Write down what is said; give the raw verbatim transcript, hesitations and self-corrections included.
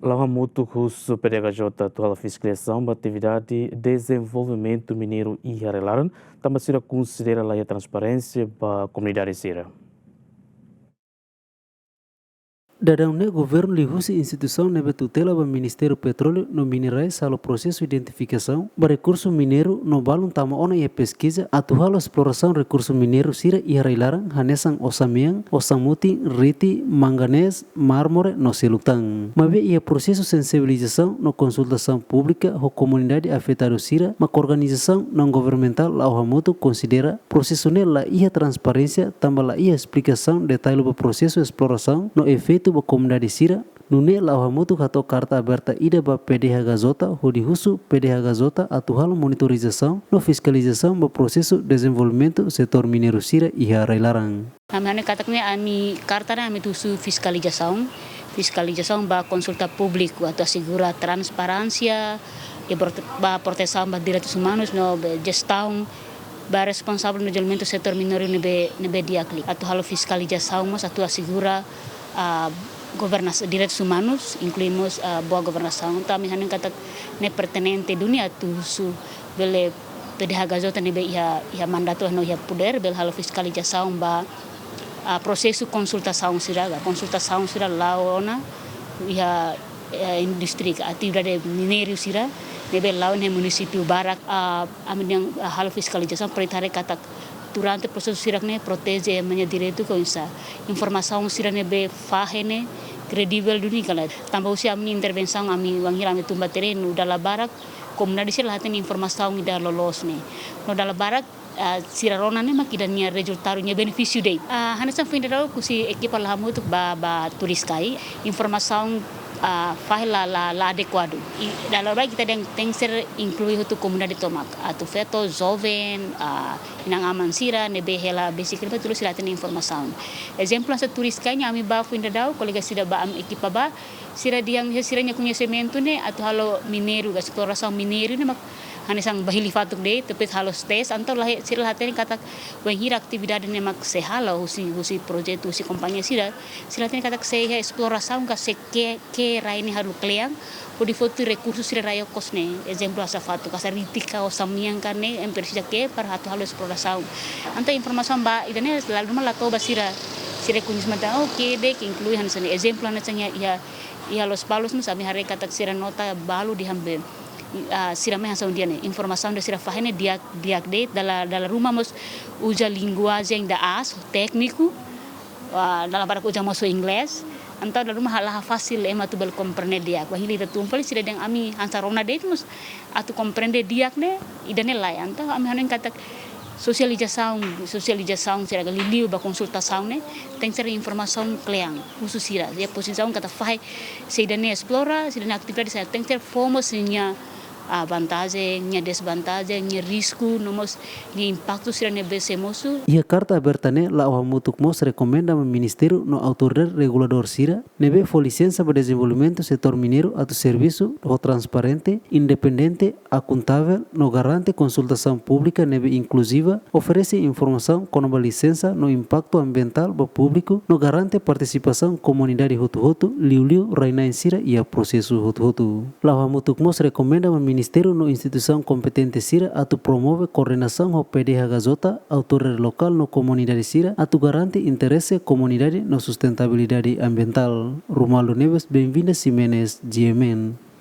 La'o hamutuk husu PDHJ atu halo fiskalizasaun ba atividade dezenvolvimentu mineiru iha rai-laran, tanba sira konsidera la iha transparénsia ba komunidade sira. Daudaun ne'e governu liuhusi instituisaun ne'ebé tutela ba Ministériu Petróleu no Minerais halo prosesu identifikasaun ba rekursu mineiru no balun tama ona iha peskiza atu halo esplorasaun rekursu mineiru sira iha rai-laran hanesan osan-mean, osan-mutin, riti, manganés, mármore no seluk tan. Maibé iha prosesu sensibilizasaun no konsultasaun públika ho komunidade afetadu sira mak organizasaun naun-governamentál la'o hamutuk konsidera prosesu ne'e la iha transparénsia tanba la iha esplikasaun detalle ba prosesu esplorasaun no efeitu ba komunidade sira. Nune'e la'o hamutuk hato'o karta aberta ida ba PDHJ hodi husu PDHJ atu halo monitorizasaun no fiskalizasaun ba prosesu dezenvolvimentu setór mineiru sira iha rai-laran. Ami hanoin katak ne'e ami karta ne'e ami husu fiskalizasaun, fiskalizasaun ba konsulta públiku atu asegura transparénsia, i prot-, ba protesaun ba direitus umanus no be jestaun ba responsavel no dezenvolvimentu setór mineiru ne'ebé, ne'ebé di'ak liu. Atu halo fiskalizasaun mós atu asegura, ah, governas-, direitus umanus, inklui mós, ah, boa governasaun. Entaun ami hanoin katak ne'e pertinente duni atu husu bele PDHJ ne'ebé iha, iha mandatu no iha podér, bele halo fiskalizasaun ba, ah, prosesu konsultasaun sira, ka konsultasaun sira la'o ona iha, eh, indústria ka atividade mineiru sira ne'ebé la'o iha munisípiu barak, ah, ami dehan, ah, halo fiskalizasaun, prioridade katak durante prosesu sira-ne'e proteje ema nia direitu, ka oinsá informasaun sira ne'ebé fahe ne'e kredivel duni ka lae. Tanba husi ami intervensaun, ami wainhira ami tun ba terrenu, dala barak komunidade sira la hatene informasaun ida loloos ne'e. No dala barak, ah, sira rona ne'e mak ida-nia rezultadu, nia benefísiu de'it. Ah, hanesan foin daudauk husi ekipa la'o hamutuk ba, ba Turiscai, informasaun, ah, fahe la, la, la adekuadu. I dala barak ita dehan tenke ser inklui hotu komunidade tomak. Atu feto, joven, ah, inan-aman sira ne'ebé hela besik ne'ebé tulus sira la hatene informasaun. Ezemplu hanesan Turiscai ne'e ami ba foin daudauk, kolega sira ba, ami ekipa ba, sira dehan iha sira-nia koñesimentu ne'e atu halo mineiru, ka esplorasaun mineiru ne'e mak hanesan ba hili fatuk de'it, depois halo tes, entaun la, sira la hatene katak wainhira atividade ne'e mak sei hala'o husi, husi projetu, husi kompañia sira, sira la hatene katak sei iha esplorasaun ka sei ke, ke rai ne'e halo kle'an, hodi foti rekursu sira rai okos ne'e, ezemplu hanesan fatuk, hanesan riti ka osan-mean ka ne'e, ema presiza ke para atu halo esplorasaun. Entaun informasaun ba ida-ne'e dala ruma la to'o ba sira, sira koñesimentu, oh, ke de'it, inklui hanesan ne'e, ezemplu hanesan iha, iha, iha Lospalos mós ami haree katak sira nota balu dehan be, ah, sira mai hanesan ohin dehan ne'e, informasaun ida sira fahe ne'e di'ak, di'ak de'it, dala, dala ruma mós uza linguajen ida aas, tékniku, ah, dala barak uza mós inglés, entaun dala ruma la fasil ema atu bele komprende di'ak. Wainhira ita tun fali sira dehan ami hanesan rona de'it mós atu komprende di'ak ne'e, ida-ne'e lae. Entaun ami hanoin katak sosializasaun, sosializasaun sira ka liuliu ba konsultasaun ne'e, tenke ser informasaun kle'an, husu sira, iha pozisaun katak fahe, se ida-ne'e esplora, se ida-ne'e atividade sira tenke ser fó mós nia, ah, vantajen, nia dezvantajen, nia risku, no mós nia impaktu sira ne'ebé sei mosu. Iha karta aberta ne'e la'o hamutuk mós rekomenda ba ministériu no autoridade reguladór sira ne'ebé fó lisensa ba dezenvolvimentu setór mineiru atu servisu ho transparente, independente, akuntavel no garante konsultasaun públika ne'ebé inkluziva, oferese informasaun kona-ba lisensa no impaktu ambientál ba públiku no garante partisipasaun komunidade hotu-hotu, liuliu rai-na'in sira iha prosesu hotu-hotu. La'o hamutuk mós rekomenda ba ministériu no instituisaun kompetente sira atu promove koordenasaun ho PDHJ, autoridade lokál no komunidade sira atu garante interese komunidade no sustentabilidade ambientál. Romualdo Neves, Benvinda Ximenes, G M N.